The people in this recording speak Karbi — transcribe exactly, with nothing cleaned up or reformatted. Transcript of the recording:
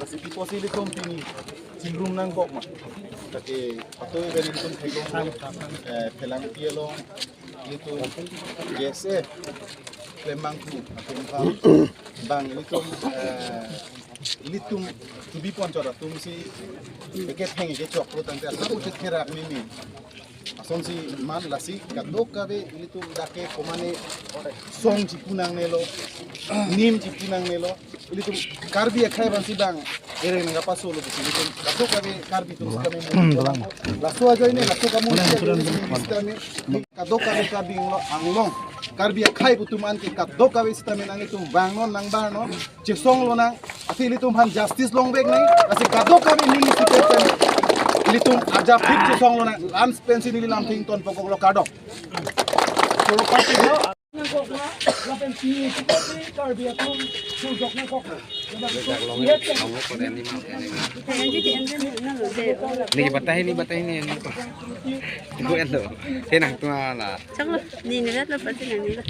Lasi pipo si ilitum pini chingrum nangkok ma. Lake patoi pen ilitum theklong, eh, Phelangpi along ilitum G S A klem abangphu atum aphan bang ilitum, eh, ilitum tubi ponchot atum si eke theng eke chok lo tangte asap uche therak meme. Asonsi man lasi kadokave ilitum dak ke komane song chipu nangnelo, nim chipu nangnelo, ilitum Karbi akhei aphansi bang ereng nangkapasolo pusi ilitum kadokave Karbi atum sitame mo. Laso ajoine, laso kamu sitame kadokave Karbi Anglong, Karbi akhei atum an ke kadokave sitame nanglitum vangnon nangbarnon, chesong lonang, athe ilitum aphan justice longvek nang, lasi kadokave neli sitame ilitum ajapik chesong lonang, lans pensi neli lamthe ington pokok lo kardom. Puro party lo. Ni batahi, ni batahi ni, ni. Tunggu endo. Tenang, tunggu ala. Chaklo, ni ni lo pati nang ni lo.